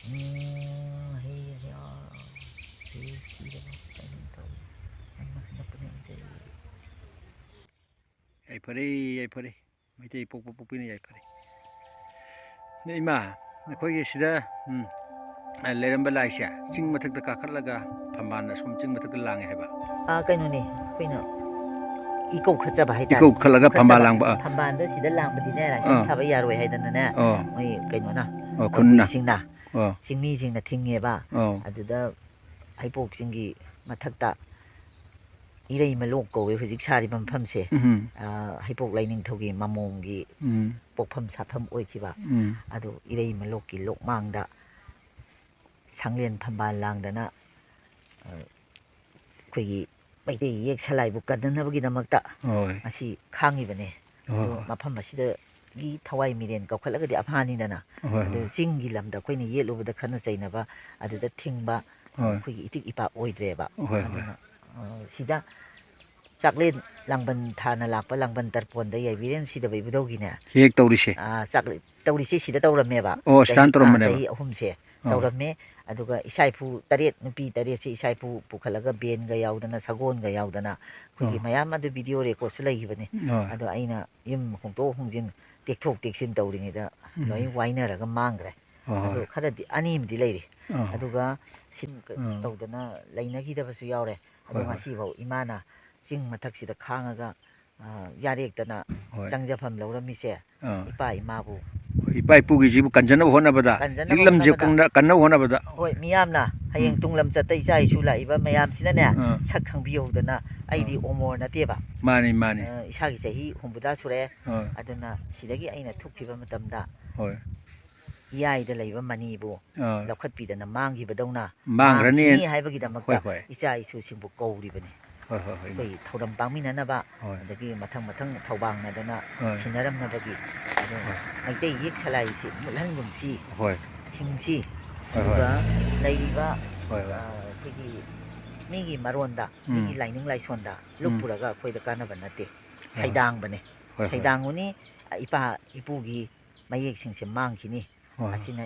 ꯎꯝ, ꯍꯦ ꯍꯌꯥ꯫ ꯍꯦ ꯁꯤꯗꯕ ꯂꯥꯏꯅꯤꯡꯊꯧ꯫ ꯅꯪꯅ ꯍꯟꯗꯛꯄꯨ ꯅꯤꯡꯖꯩ꯫ ꯌꯥꯏꯐꯔꯦ, ꯌꯥꯏꯐꯔꯦ꯫ ꯃꯩꯇꯩ ꯄꯣꯛꯄ ꯄꯣꯛꯄꯤꯅ ꯌꯥꯏꯐꯔꯦ꯫ ꯑꯗ ꯏꯃꯥ, ꯑꯩꯈꯣꯏꯒꯤ ꯁꯤꯗ, ꯎꯝ, ꯂꯩꯔꯝꯕ ꯂꯥꯏꯁꯦ ꯆꯤꯡ ꯃꯊꯛꯇ ꯀꯥꯈꯠꯂꯒ ꯐꯝꯕꯥꯜꯅ ꯁꯨꯝ ꯆꯤꯡ ꯃꯊꯛꯇ ꯂꯥꯡꯉꯦ ꯍꯥꯏꯕ꯫ ꯑꯥ, ꯀꯩꯅꯣꯅꯦ, ꯑꯩꯈꯣꯏꯅ ꯏꯀꯧ ꯈꯠꯆꯕ ꯍꯥꯏꯇꯥꯔꯦ꯫ ꯏꯀꯧ ꯈꯠꯂꯒ ꯐꯝꯕꯥꯜ ꯈꯠꯆꯕ꯫ ꯂꯥꯡꯕ, ꯑꯥ꯫ ꯐꯝꯕꯥꯜꯗ ꯁꯤꯗ ꯂꯥꯡꯕꯗꯤꯅꯦ, ꯂꯥꯏꯁꯪ ꯑꯥ꯫ ꯁꯥꯕ ꯌꯥꯔꯣꯏ ꯍꯥꯏꯗꯅꯅꯦ, ꯑꯣ꯫ ꯃꯣꯏ ꯀꯩꯅꯣꯅ, ꯑꯣ, ꯈꯨꯟꯅ꯫ ꯀꯕꯨꯏꯁꯤꯡꯅ, ꯑꯣ꯫ ꯆꯤꯡꯃꯤꯁꯤꯡꯅ ꯊꯤꯡꯉꯦꯕ꯫ ꯑꯣ꯫ ꯑꯗꯨꯗ ꯍꯩꯄꯣꯛ ꯆꯤꯡꯒꯤ ꯃꯊꯛꯇ ꯏꯔꯩꯃ ꯂꯣꯛ ꯀꯧꯋꯦ ꯍꯧꯖꯤꯛ ꯁꯥꯔꯤꯕ ꯃꯐꯝꯁꯦ꯫ ꯎꯝ꯫ ꯑ, ꯍꯩꯄꯣꯛ ꯂꯥꯏꯅꯤꯡꯊꯧꯒꯤ ꯃꯃꯣꯝꯒꯤ ꯎꯝ꯫ ꯄꯣꯛꯐꯝ ꯁꯥꯐꯝ ꯑꯣꯏꯈꯤꯕ꯫ ꯎꯝ꯫ ꯑꯗꯨ ꯏꯔꯩꯃ ꯂꯣꯛꯀꯤ ꯂꯣꯛꯃꯥꯡꯗ ꯁꯪꯂꯦꯟ ꯐꯝꯕꯥꯜ ꯂꯥꯡꯗꯅ, ꯑ, ꯑꯩꯈꯣꯏꯒꯤ ꯃꯩꯇꯩ ꯌꯦꯛ ꯁꯂꯥꯏꯕꯨ ꯀꯟꯅꯅꯕꯒꯤꯗꯃꯛꯇ ꯍꯣꯏ꯫ ꯉꯁꯤ ꯈꯥꯡꯉꯤꯕꯅꯦ꯫ ꯍꯣꯏ, ꯑꯗꯣ ꯍꯣꯏ꯫ ꯃꯐꯝ ꯑꯁꯤꯗꯒꯤ ꯊꯋꯥꯏ ꯃꯤꯔꯦꯟ ꯀꯧꯈꯠꯂꯒꯗꯤ ꯑꯝꯍꯥꯅꯤꯗꯅ꯫ ꯍꯣꯏ, ꯑꯗꯣ ꯍꯣꯏ꯫ ꯆꯤꯡꯒꯤ ꯂꯝꯗ ꯑꯩꯈꯣꯏꯅ ꯌꯦꯠꯂꯨꯕꯗ ꯈꯠꯅ ꯆꯩꯅꯕ ꯑꯗꯨꯗ ꯊꯤꯡꯕ ꯍꯣꯏ꯫ ꯑꯩꯈꯣꯏꯒꯤ ꯏꯇꯤꯛ ꯏꯄꯥꯛ ꯑꯣꯏꯗ꯭ꯔꯦꯕ꯫ ꯍꯣꯏ, ꯍꯣꯏ꯫ ꯑꯗꯨꯅ, ꯑ, ꯑ, ꯁꯤꯗ ꯆꯥꯛꯂꯦꯟ ꯂꯥꯡꯕꯟ ꯊꯥꯅ ꯂꯥꯛꯄ ꯂꯥꯡꯕꯟ ꯇꯔꯄꯣꯟꯗ ꯌꯥꯏꯕꯤꯔꯦꯟ ꯁꯤꯗꯕ ꯏꯕꯨꯙꯧꯒꯤꯅꯦ꯫ ꯍꯦꯛ ꯇꯧꯔꯤꯁꯦ꯫ ꯑ, ꯆꯥꯛ-, ꯇꯧꯔꯤꯁꯦ ꯁꯤꯗ ꯇꯧꯔꯝꯃꯦꯕ꯫ ꯑꯣ, ꯆꯍꯤ, ꯁꯤꯗꯥꯟ ꯑ, ꯇꯧꯔꯝꯕꯅꯦꯕ꯫ ꯆꯍꯤ ꯑꯍꯨꯝꯁꯦ ꯑꯣ꯫ ꯇꯧꯔꯝꯃꯦ꯫ ꯑꯗꯨꯒ ꯏꯆꯥ ꯏꯄꯨ ꯇꯔꯦꯠ, ꯅꯨꯄꯤ ꯇꯔꯦꯠꯁꯦ ꯏꯆꯥ ꯏꯄꯨ ꯄꯨꯈꯠꯂꯒ ꯚꯦꯟꯒ ꯌꯥꯎꯗꯅ, ꯁꯒꯣꯜꯒ ꯌꯥꯎꯗꯅ, ꯑꯩꯈꯣꯏꯒꯤ ꯑꯣ꯫ ꯃꯌꯥꯝ ꯑꯗꯨ ꯚꯤꯗꯤꯑꯣ ꯔꯦꯀꯣꯔꯠꯁꯨ ꯂꯩꯈꯤꯕꯅꯤ꯫ ꯑꯣ꯫ ꯑꯗꯣ ꯑꯩꯅ ꯌꯨꯝ ꯍꯣꯡꯗꯣꯛ ꯍꯣꯡꯖꯤꯟ, ꯇꯦꯛꯊꯣꯛ ꯇꯦꯛꯁꯤꯟ ꯇꯧꯔꯤꯉꯩꯗ ꯎꯝ꯫ ꯂꯣꯏ ꯋꯥꯏꯅꯔꯒ ꯃꯥꯡꯈ꯭ꯔꯦ꯫ ꯍꯣꯏ, ꯑꯗꯣ ꯍꯣꯏ꯫ ꯈꯔꯗꯤ, ꯑꯅꯤ ꯑꯃꯗꯤ ꯂꯩꯔꯤ꯫ ꯑꯣ꯫ ꯑꯗꯨꯒ ꯁꯤꯟ ꯑꯣ꯫ ꯇꯧꯗꯅ ꯂꯩꯅꯈꯤꯗꯕꯁꯨ ꯌꯥꯎꯔꯦ꯫ ꯑꯗꯣ ꯍꯣꯏ, ꯍꯣꯏ꯫ ꯉꯁꯤꯐꯥꯎ ꯏꯃꯥꯅ ꯆꯤꯡ ꯃꯊꯛꯁꯤꯗ ꯈꯥꯡꯉꯒ, ꯑ, ꯌꯥꯔꯦꯛꯇꯅ ꯍꯣꯏ꯫ ꯆꯪꯖꯐꯝ ꯂꯧꯔꯝꯃꯤꯁꯦ ꯑꯥ꯫ ꯏꯄꯥ ꯏꯃꯥꯕꯨ ꯏꯄꯥ ꯏꯄꯨꯒꯤꯁꯤꯕꯨ ꯀꯟꯖꯅꯕ ꯍꯣꯠꯅꯕꯗ, ꯀꯟꯖꯅꯕ ꯂꯤꯛꯂꯝꯁꯦ ꯍꯣꯠꯅꯕꯗ꯫ ꯀꯪꯅ-, ꯀꯟꯅꯕ ꯍꯣꯠꯅꯕꯗ꯫ ꯍꯣꯏ, ꯃꯤꯌꯥꯝꯅ ꯍꯌꯦꯡ ꯎꯝ꯫ ꯇꯨꯡꯂꯝꯆꯠꯇ ꯏꯆꯥ ꯏꯁꯨ ꯂꯥꯛꯏꯕ ꯃꯌꯥꯝꯁꯤꯅꯅꯦ, ꯑꯥ꯫ ꯁꯛ ꯈꯪꯕꯤꯍꯧꯗꯅ, ꯑꯩꯗꯤ ꯑꯥ꯫ ꯑꯣꯃꯣꯔ ꯅꯠꯇꯦꯕ꯫ ꯃꯥꯅꯤ, ꯃꯥꯅꯤ꯫ ꯑ, ꯏꯁꯥꯒꯤ ꯆꯍꯤ ꯍꯨꯝꯐꯨꯇꯔꯥ ꯁꯨꯔꯦ꯫ ꯑꯥ꯫ ꯑꯗꯨꯅ ꯁꯤꯗꯒꯤ ꯑꯩꯅ ꯊꯣꯛꯈꯤꯕ ꯃꯇꯝꯗ ꯍꯣꯏ꯫ ꯏꯌꯥꯏꯗ ꯂꯩꯕ ꯃꯅꯤꯕꯨ ꯑꯥ꯫ ꯂꯧꯈꯠꯄꯤꯗꯅ ꯃꯥꯡꯈꯤꯕꯗꯧꯅ ꯃꯥꯡꯈ꯭ꯔꯅꯤ꯫ ꯃꯥꯡꯈꯤꯅꯤ ꯍꯥꯏꯕꯒꯤꯗꯃꯛꯇ ꯍꯣꯏ, ꯍꯣꯏ꯫ ꯏꯆꯥ ꯏꯁꯨꯁꯤꯡꯕꯨ ꯀꯧꯔꯤꯕꯅꯤ꯫ ꯍꯣꯏ, ꯍꯣꯏ, ꯍꯣꯏ, ꯏꯃꯥ꯫ ꯑꯩꯈꯣꯏꯒꯤ ꯊꯧꯔꯝ ꯄꯥꯡꯃꯤꯟꯅꯅꯕ, ꯍꯣꯏ꯫ ꯑꯗꯒꯤ ꯃꯊꯪ ꯃꯊꯪ ꯊꯧꯕꯥꯡꯅꯗꯅ ꯍꯣꯏ꯫ ꯁꯤꯟꯅꯔꯝꯅꯕꯒꯤ꯫ ꯑꯗꯣ ꯍꯣꯏ꯫ ꯃꯩꯇꯩ ꯌꯦꯛ ꯁꯂꯥꯏꯁꯤ ꯃꯨꯠꯍꯟꯒꯨꯝꯁꯤ, ꯍꯣꯏ꯫ ꯍꯤꯡꯁꯤ꯫ ꯍꯣꯏ, ꯍꯣꯏ꯫ ꯑꯗꯨꯒ ꯂꯩꯔꯤꯕ, ꯍꯣꯏ, ꯍꯣꯏ꯫ ꯑ, ꯑꯩꯈꯣꯏꯒꯤ ꯃꯤꯒꯤ ꯃꯔꯣꯟꯗ, ꯎꯝ꯫ ꯃꯤꯒꯤ ꯂꯥꯏꯅꯤꯡ ꯂꯥꯏꯁꯣꯟꯗ ꯎꯝ꯫ ꯂꯨꯞꯄꯨꯔꯒ ꯑꯩꯈꯣꯏꯗ ꯀꯥꯟꯅꯕ ꯅꯠꯇꯦ꯫ ꯍꯣꯏ꯫ ꯁꯩꯗꯥꯡꯕꯅꯦ꯫ ꯍꯣꯏ, ꯍꯣꯏ꯫ ꯁꯩꯗꯥꯡꯉꯨꯅꯤ, ꯑ, ꯏꯄꯥ ꯏꯄꯨꯒꯤ ꯃꯌꯦꯛꯁꯤꯡꯁꯦ ꯃꯥꯡꯈꯤꯅꯤ꯫ ꯍꯣꯏ, ꯍꯣꯏ꯫ ꯑꯁꯤꯅ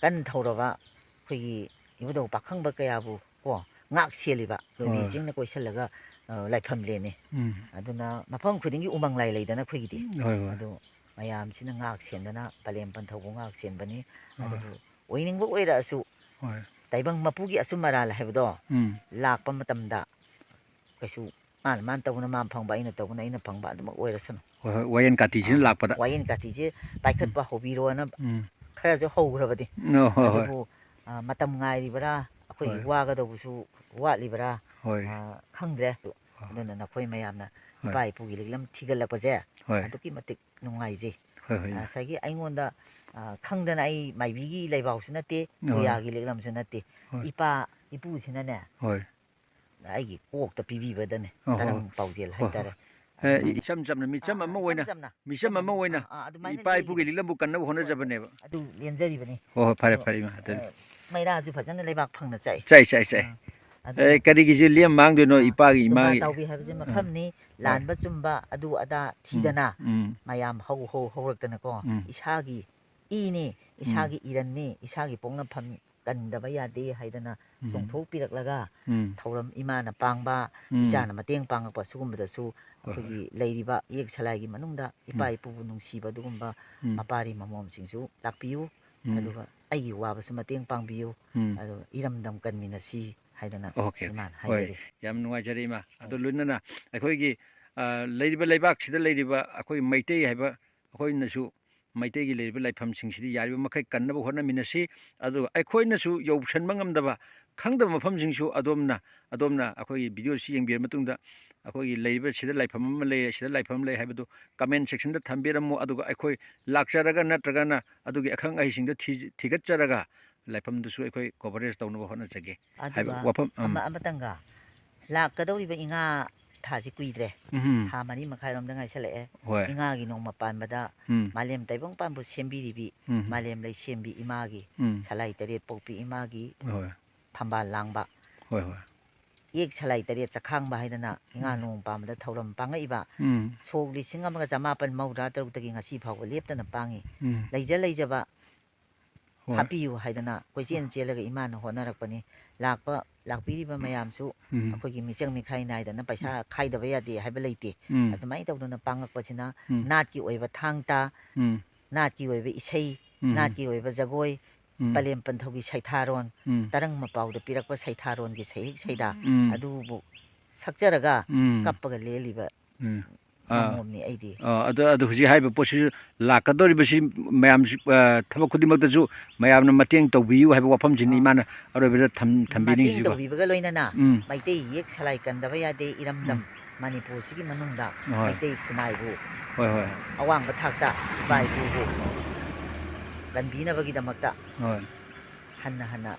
ꯀꯟ ꯊꯧꯔꯕ ꯑꯩꯈꯣꯏꯒꯤ ꯏꯕꯨꯙꯧ ꯄꯥꯈꯪꯕ ꯀꯌꯥꯕꯨ ꯀꯣ ꯉꯥꯛ ꯁꯦꯜꯂꯤꯕ ꯂꯣꯏꯕꯤ ꯍꯣꯏ꯫ ꯆꯤꯡꯅ ꯀꯣꯏꯁꯤꯜꯂꯒ, ꯑ, ꯂꯥꯏꯐꯝ ꯂꯦꯟꯅꯤ꯫ ꯎꯝ꯫ ꯑꯗꯨꯅ ꯃꯐꯝ ꯈꯨꯗꯤꯡꯒꯤ ꯎꯃꯪ ꯂꯥꯏ ꯂꯩꯗꯅ ꯑꯩꯈꯣꯏꯒꯤꯗꯤ꯫ ꯍꯣꯏ, ꯍꯣꯏ꯫ ꯑꯗꯨ ꯃꯌꯥꯝꯁꯤꯅ ꯉꯥꯛ ꯁꯦꯟꯗꯅ ꯄꯂꯦꯝ ꯄꯟꯊꯧꯕ ꯉꯥꯛ ꯁꯦꯟꯕꯅꯤ꯫ ꯍꯣꯏ꯫ ꯑꯗꯨꯕꯨ ꯑꯣꯏꯅꯤꯡꯕ ꯑꯣꯏꯔꯛꯑꯁꯨ ꯍꯣꯏ꯫ ꯇꯥꯏꯕꯪ ꯃꯄꯨꯒꯤ ꯑꯆꯨꯝ ꯑꯔꯥꯜ ꯍꯥꯏꯕꯗꯣ ꯎꯝ꯫ ꯂꯥꯛꯄ ꯃꯇꯝꯗ ꯀꯩꯁꯨ ꯃꯥꯅ ꯃꯥꯅ ꯇꯧꯕꯅ ꯃꯥꯅ ꯐꯪꯕ, ꯑꯩꯅ ꯇꯧꯕꯅ ꯑꯩꯅ ꯐꯪꯕ ꯑꯗꯨꯃꯛ ꯑꯣꯏꯔꯁꯅꯨ꯫ ꯍꯣꯏ, ꯍꯣꯏ, ꯋꯥꯌꯦꯟ ꯀꯥꯇꯤꯁꯤꯅ ꯑꯥ, ꯂꯥꯛꯄꯗ꯫ ꯋꯥꯌꯦꯟ ꯀꯥꯇꯤꯁꯦ ꯎꯝ꯫ ꯄꯥꯏꯈꯠꯄ ꯍꯧꯕꯤꯔꯣꯅ ꯎꯝ꯫ ꯈꯔꯁꯨ ꯍꯧꯈ꯭ꯔꯕꯗꯤ꯫ ꯅꯣ, ꯍꯣꯏ, ꯍꯣꯏ꯫ ꯑꯗꯨꯕꯨ, ꯑ, ꯃꯇꯝ ꯉꯥꯏꯔꯤꯕ꯭ꯔꯥ, ꯑꯩꯈꯣꯏꯒꯤ ꯍꯣꯏ꯫ ꯋꯥꯒꯗꯧꯕꯁꯨ ꯋꯥꯠꯂꯤꯕ꯭ꯔꯥ, ꯍꯣꯏ꯫ ꯑ, ꯈꯪꯗ꯭ꯔꯦ꯫ ꯍꯣꯏ꯫ ꯑꯗꯨꯅ ꯅꯈꯣꯏ ꯃꯌꯥꯝꯅ ꯍꯣꯏ꯫ ꯏꯄꯥ ꯏꯄꯨꯒꯤ ꯂꯤꯛꯂꯝ ꯊꯤꯒꯠꯂꯛꯄꯁꯦ ꯍꯣꯏ꯫ ꯑꯗꯨꯛꯀꯤ ꯃꯇꯤꯛ ꯅꯨꯡꯉꯥꯏꯖꯩ꯫ ꯍꯣꯏ, ꯍꯣꯏ, ꯏꯃꯥ꯫ ꯉꯁꯥꯏꯒꯤ ꯑꯩꯉꯣꯟꯗ, ꯑ, ꯈꯪꯗꯅ ꯑꯩ ꯃꯥꯏꯕꯤꯒꯤ ꯂꯩꯕꯥꯛꯁꯨ ꯅꯠꯇꯦ, ꯍꯣꯏ꯫ ꯄꯨꯌꯥꯒꯤ ꯂꯤꯛꯂꯝꯁꯨ ꯅꯠꯇꯦ꯫ ꯍꯣꯏ꯫ ꯏꯄꯥ ꯏꯄꯨꯁꯤꯅꯅꯦ, ꯍꯣꯏ꯫ ꯑꯩꯒꯤ ꯀꯣꯛꯇ ꯄꯤꯕꯤꯕꯗꯅꯦ, ꯑꯣ, ꯍꯣꯏ, ꯇꯔꯪ ꯍꯣꯏ꯫ ꯄꯥꯎꯖꯦꯜ ꯍꯣꯏ, ꯍꯥꯏꯇꯥꯔꯦ꯫ ꯍꯣꯏ꯫ ꯑꯦ, ꯑꯗꯨꯃꯥꯏꯅ ꯏꯆꯝ ꯆꯝꯅ, ꯃꯤꯆꯝ ꯑꯥ, ꯑꯃ ꯏꯆꯝ ꯑꯣꯏꯅ, ꯆꯝꯅ, ꯃꯤꯆꯝ ꯏꯆꯝ ꯑꯃ ꯑꯣꯏꯅ ꯑꯥ, ꯑꯥ, ꯑꯗꯨꯃꯥꯏꯅ ꯏꯄꯥ ꯏꯄꯨꯒꯤ ꯂꯦꯟꯖꯔꯤ-, ꯂꯤꯛꯂꯝꯕꯨ ꯀꯟꯅꯕ ꯍꯣꯏ, ꯍꯣꯏ, ꯍꯣꯠꯅꯖꯕꯅꯦꯕ꯫ ꯑꯗꯨ ꯂꯦꯟꯖꯔꯤꯕꯅꯤ꯫ ꯍꯣꯏ, ꯍꯣꯏ, ꯐꯔꯦ, ꯑꯗꯣ, ꯐꯔꯦ, ꯏꯃꯥ, ꯑꯗꯨꯗꯤ꯫ ꯑ, ꯃꯩꯔꯥꯁꯨ ꯐꯖꯅ ꯂꯩꯕꯥꯛ ꯐꯪꯅ ꯆꯥꯛꯏ꯫ ꯆꯥꯏ, ꯆꯥꯏ, ꯆꯥꯏ꯫ ꯑꯥ, ꯑꯗꯨꯅ ꯑꯦ, ꯀꯔꯤꯒꯤꯁꯦ ꯂꯦꯝ ꯃꯥꯡꯗꯣꯏꯅꯣ? ꯑꯥ, ꯏꯄꯥꯒꯤ, ꯏꯃꯥꯒꯤ ꯇꯥꯎꯕꯤ ꯍꯥꯏꯕꯁꯦ ꯃꯐꯝꯅꯤ, ꯍꯣꯏ꯫ ꯂꯥꯟꯕ ꯆꯨꯝꯕ ꯑꯗꯨ ꯑꯗꯥ ꯎꯝ, ꯊꯤꯗꯅ ꯎꯝ꯫ ꯃꯌꯥꯝ ꯍꯧ ꯍꯧ ꯍꯧꯔꯛꯇꯅꯀꯣ, ꯎꯝ꯫ ꯏꯁꯥꯒꯤ ꯏꯅꯤ, ꯎꯝ꯫ ꯏꯁꯥꯒꯤ ꯏꯔꯟꯅꯤ, ꯏꯁꯥꯒꯤ ꯄꯣꯛꯅꯐꯝ ꯀꯟꯗꯕ ꯌꯥꯗꯦ ꯍꯥꯏꯗꯅ ꯎꯝ꯫ ꯆꯣꯡꯊꯣꯛꯄꯤꯔꯛꯂꯒ, ꯎꯝ꯫ ꯊꯧꯔꯝ ꯏꯃꯥꯅ ꯄꯥꯡꯕ, ꯎꯝ꯫ ꯏꯆꯥꯅ ꯃꯇꯦꯡ ꯄꯥꯡꯉꯛꯄ, ꯁꯤꯒꯨꯝꯕꯗꯁꯨ ꯍꯣꯏ, ꯍꯣꯏ꯫ ꯑꯩꯈꯣꯏꯒꯤ ꯂꯩꯔꯤꯕ ꯏꯌꯦꯛ ꯁꯂꯥꯏꯒꯤ ꯃꯅꯨꯡꯗ ꯏꯄꯥ ꯎꯝ꯫ ꯏꯄꯨꯕꯨ ꯅꯨꯡꯁꯤꯕ ꯑꯗꯨꯒꯨꯝꯕ ꯎꯝ꯫ ꯃꯄꯥꯔꯤ ꯃꯃꯣꯝꯁꯤꯡꯁꯨ ꯂꯥꯛꯄꯤꯌꯨ꯫ ꯎꯝ꯫ ꯑꯗꯨꯒ ꯑꯩꯒꯤ ꯋꯥꯕꯁꯨ ꯃꯇꯦꯡ ꯄꯥꯡꯕꯤꯌꯨ꯫ ꯎꯝ꯫ ꯑꯗꯨꯒ ꯏꯔꯝꯗꯝ ꯀꯟꯃꯤꯟꯅꯁꯤ ꯍꯥꯏꯗꯅ ꯑꯣꯀꯦ, ꯑꯣꯀꯦ꯫ ꯏꯃꯥꯅ ꯍꯣꯏ, ꯍꯥꯏꯖꯔꯤ꯫ ꯌꯥꯝ ꯅꯨꯡꯉꯥꯏꯖꯔꯦ ꯏꯃꯥ꯫ ꯑꯗꯣ ꯍꯣꯏ꯫ ꯂꯣꯏꯅꯅ ꯑꯩꯈꯣꯏꯒꯤ, ꯑ, ꯂꯩꯔꯤꯕ ꯂꯩꯕꯥꯛꯁꯤꯗ ꯂꯩꯔꯤꯕ ꯑꯩꯈꯣꯏ ꯃꯩꯇꯩ ꯍꯥꯏꯕ ꯑꯩꯈꯣꯏꯅꯁꯨ ꯃꯩꯇꯩꯒꯤ ꯂꯩꯔꯤꯕ ꯂꯥꯏꯐꯝꯁꯤꯡꯁꯤꯗꯤ ꯌꯥꯔꯤꯕ ꯃꯈꯩ ꯀꯟꯅꯕ ꯍꯣꯠꯅꯃꯤꯟꯅꯁꯤ꯫ ꯑꯗꯨꯒ ꯑꯩꯈꯣꯏꯅꯁꯨ ꯌꯧꯁꯟꯕ ꯉꯝꯗꯕ, ꯈꯪꯗꯕ ꯃꯐꯝꯁꯤꯡꯁꯨ ꯑꯗꯣꯝꯅ, ꯑꯗꯣꯝꯅ ꯑꯩꯈꯣꯏꯒꯤ video ꯁꯤ ꯌꯦꯡꯕꯤꯔ ꯃꯇꯨꯡꯗ ꯑꯩꯈꯣꯏꯒꯤ ꯂꯩꯔꯤꯕ ꯁꯤꯗ ꯂꯥꯏꯐꯝ ꯑꯃ ꯂꯩꯔꯦ, ꯁꯤꯗ ꯂꯥꯏꯐꯝ ꯑꯃ ꯂꯩ ꯍꯥꯏꯕꯗꯨ comment section ꯗ ꯊꯝꯕꯤꯔꯝꯃꯨ꯫ ꯑꯗꯨꯒ ꯑꯩꯈꯣꯏ ꯂꯥꯛꯆꯔꯒ ꯅꯠꯇ꯭ꯔꯒꯅ ꯑꯗꯨꯒꯤ ꯑꯈꯪ ꯑꯍꯩꯁꯤꯡꯗ ꯊꯤ-, ꯊꯤꯒꯠꯆꯔꯒ ꯂꯥꯏꯐꯝꯗꯨꯁꯨ ꯑꯩꯈꯣꯏ coverage ꯇꯧꯅꯕ ꯍꯣꯠꯅꯖꯒꯦ ꯍꯥꯏꯕ ꯑꯗꯨꯒ ꯋꯥꯐꯝ, ꯎꯝ꯫ ꯑꯃ-, ꯑꯃꯇꯪꯒ, ꯂꯥꯛꯀꯗꯧꯔꯤꯕ ꯏꯉꯥ ꯊꯥꯁꯤ ꯀꯨꯏꯗ꯭ꯔꯦ꯫ ꯎꯝ꯫ ꯊꯥ ꯃꯔꯤ ꯃꯈꯥꯏꯔꯣꯝꯗ ꯉꯥꯏꯁꯜꯂꯛꯑꯦ꯫ ꯍꯣꯏ꯫ ꯏꯉꯥꯒꯤ ꯅꯣꯡꯃ ꯄꯥꯟꯕꯗ ꯎꯝ꯫ ꯃꯥꯂꯦꯝ ꯇꯥꯏꯕꯪ ꯄꯥꯟꯕ ꯁꯦꯝꯕꯤꯔꯤꯕꯤ, ꯎꯝ꯫ ꯃꯥꯂꯦꯝ ꯂꯩꯁꯦꯝꯕꯤ ꯏꯃꯥꯒꯤ, ꯎꯝ꯫ ꯁꯂꯥꯏ ꯇꯔꯦꯠ ꯄꯣꯛꯄꯤ ꯏꯃꯥꯒꯤ ꯍꯣꯏ꯫ ꯐꯝꯕꯥꯜ ꯂꯥꯡꯕ꯫ ꯍꯣꯏ, ꯍꯣꯏ꯫ ꯏꯌꯦꯛ ꯁꯂꯥꯏ ꯇꯔꯦꯠ ꯆꯈꯥꯡꯕ ꯍꯥꯏꯗꯅ ꯏꯉꯥ ꯎꯝ꯫ ꯅꯣꯡꯃ ꯄꯥꯟꯕꯗ ꯊꯧꯔꯝ ꯄꯥꯡꯉꯛꯏꯕ꯫ ꯎꯝ꯫ ꯁꯣꯛ ꯂꯤꯁꯤꯡ ꯑꯃꯒ ꯆꯃꯥꯄꯟ ꯃꯧꯗ꯭ꯔꯥ ꯇꯔꯨꯛꯇꯒꯤ ꯉꯁꯤ ꯐꯥꯎꯕ ꯂꯦꯞꯇꯅ ꯄꯥꯡꯉꯤ꯫ ꯎꯝ꯫ ꯂꯩꯖ ꯂꯩꯖꯕ ꯍꯣꯏ꯫ ꯍꯥꯞꯄꯤꯌꯨ ꯍꯥꯏꯗꯅ ꯀꯣꯏꯆꯦꯟ ꯆꯦꯜꯂꯒ ꯏꯃꯥꯅ ꯍꯣꯠꯅꯔꯛꯄꯅꯤ꯫ ꯂꯥꯛꯄ, ꯂꯥꯛꯄꯤꯔꯤꯕ ꯃꯌꯥꯝꯁꯨ ꯎꯝ꯫ ꯑꯩꯈꯣꯏꯒꯤ ꯃꯤꯆꯪ ꯃꯤꯈꯥꯏ ꯅꯥꯏꯗꯅ ꯄꯩꯁꯥ ꯈꯥꯏꯗꯕ ꯌꯥꯗꯦ ꯍꯥꯏꯕ ꯂꯩꯇꯦ꯫ ꯎꯝ꯫ ꯑꯗꯨꯃꯥꯏꯅ ꯇꯧꯗꯅ ꯄꯥꯡꯉꯛꯄꯁꯤꯅ ꯎꯝ꯫ ꯅꯥꯠꯀꯤ ꯑꯣꯏꯕ ꯊꯥꯡ ꯇꯥ, ꯎꯝ꯫ ꯅꯥꯠꯀꯤ ꯑꯣꯏꯕ ꯏꯁꯩ, ꯎꯝ꯫ ꯅꯥꯠꯀꯤ ꯑꯣꯏꯕ ꯖꯒꯣꯏ, ꯎꯝ꯫ ꯄꯂꯦꯝ ꯄꯟꯊꯧꯒꯤ ꯁꯩꯊꯥꯔꯣꯟ, ꯎꯝ꯫ ꯇꯔꯪ ꯃꯄꯥꯎꯗ ꯄꯤꯔꯛꯄ ꯁꯩꯊꯥꯔꯣꯟꯒꯤ ꯁꯩꯍꯦꯛ ꯁꯩꯗꯥ ꯎꯝ꯫ ꯑꯗꯨꯕꯨ ꯁꯛꯆꯔꯒ ꯎꯝ꯫ ꯀꯞꯄꯒ ꯂꯦꯜꯂꯤꯕ ꯎꯝ꯫ ꯑꯥ꯫ ꯃꯃꯣꯝꯅꯤ ꯑꯩꯗꯤ꯫ ꯑꯥ, ꯑꯗꯣ, ꯑꯗꯣ ꯍꯧꯖꯤꯛ ꯍꯥꯏꯔꯤꯕ ꯄꯣꯠꯁꯤ ꯂꯥꯛꯀꯗꯧꯔꯤꯕꯁꯤ ꯃꯌꯥꯝꯁꯤ, ꯑ, ꯊꯕꯛ ꯈꯨꯗꯤꯡꯃꯛꯇꯁꯨ ꯃꯌꯥꯝꯅ ꯃꯇꯦꯡ ꯇꯧꯕꯤꯌꯨ ꯍꯥꯏꯕ ꯋꯥꯐꯝꯁꯤꯅꯤ ꯑꯥ꯫ ꯏꯃꯥꯅ ꯑꯔꯣꯏꯕꯗ ꯊꯝ-, ꯃꯇꯦꯡ ꯊꯝꯕꯤꯅꯤꯡꯉꯤꯁꯤꯀꯣ꯫ ꯇꯧꯕꯤꯕꯒ ꯂꯣꯏꯅꯅ ꯎꯝ꯫ ꯃꯩꯇꯩ ꯌꯦꯛ ꯁꯂꯥꯏ ꯀꯟꯗꯕ ꯌꯥꯗꯦ, ꯏꯔꯝꯗꯝ ꯎꯝ꯫ ꯃꯅꯤꯄꯨꯔꯁꯤꯒꯤ ꯃꯅꯨꯡꯗ ꯍꯣꯏ꯫ ꯃꯩꯇꯩ ꯈꯨꯟꯅꯥꯏꯕꯨ ꯍꯣꯏ, ꯍꯣꯏ꯫ ꯑꯋꯥꯡꯕ ꯊꯥꯛꯇ ꯏꯄꯥ ꯎꯝ꯫ ꯏꯄꯨꯕꯨ ꯀꯟꯕꯤꯅꯕꯒꯤꯗꯃꯛꯇ ꯍꯣꯏ꯫ ꯍꯟꯅ ꯍꯟꯅ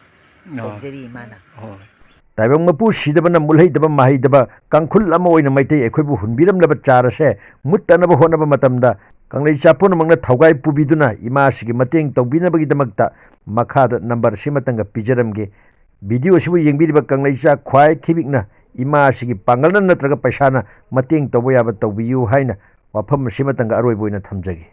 ꯑꯣ꯫ ꯀꯧꯖꯔꯤ ꯏꯃꯥꯅ꯫ ꯍꯣꯏ꯫ ꯇꯥꯏꯕꯪ ꯃꯄꯨ ꯁꯤꯗꯕꯅ ꯃꯨꯠꯍꯩꯗꯕ ꯃꯍꯩꯗꯕ ꯀꯥꯡꯈꯨꯜ ꯑꯃ ꯑꯣꯏꯅ ꯃꯩꯇꯩ ꯑꯩꯈꯣꯏꯕꯨ ꯍꯨꯟꯕꯤꯔꯝꯂꯕ ꯆꯥꯔ ꯑꯁꯦ ꯃꯨꯠꯇꯅꯕ ꯍꯣꯠꯅꯕ ꯃꯇꯝꯗ ꯀꯪꯂꯩꯆꯥ ꯄꯨꯝꯅꯃꯛꯅ ꯊꯧꯒꯥꯏ ꯄꯨꯕꯤꯗꯨꯅ ꯏꯃꯥꯁꯤꯒꯤ ꯃꯇꯦꯡ ꯇꯧꯕꯤꯅꯕꯒꯤꯗꯃꯛꯇ ꯃꯈꯥꯗ number ꯁꯤꯃꯇꯪꯒ ꯄꯤꯖꯔꯝꯒꯦ꯫ ꯚꯤꯗꯤꯑꯣ ꯑꯁꯤꯕꯨ ꯌꯦꯡꯕꯤꯔꯤꯕ ꯀꯪꯂꯩꯆꯥ ꯈ꯭ꯋꯥꯏ ꯈꯤꯕꯤꯛꯅ ꯏꯃꯥ ꯑꯁꯤꯒꯤ ꯄꯥꯡꯒꯜꯅ ꯅꯠꯇ꯭ꯔꯒ ꯄꯩꯁꯥꯅ ꯃꯇꯦꯡ ꯇꯧꯕ ꯌꯥꯕ ꯇꯧꯕꯤꯌꯨ ꯍꯥꯏꯅ ꯋꯥꯐꯝ ꯑꯁꯤꯃꯇꯪꯒ ꯑꯔꯣꯏꯕ ꯑꯣꯏꯅ ꯊꯝꯖꯒꯦ꯫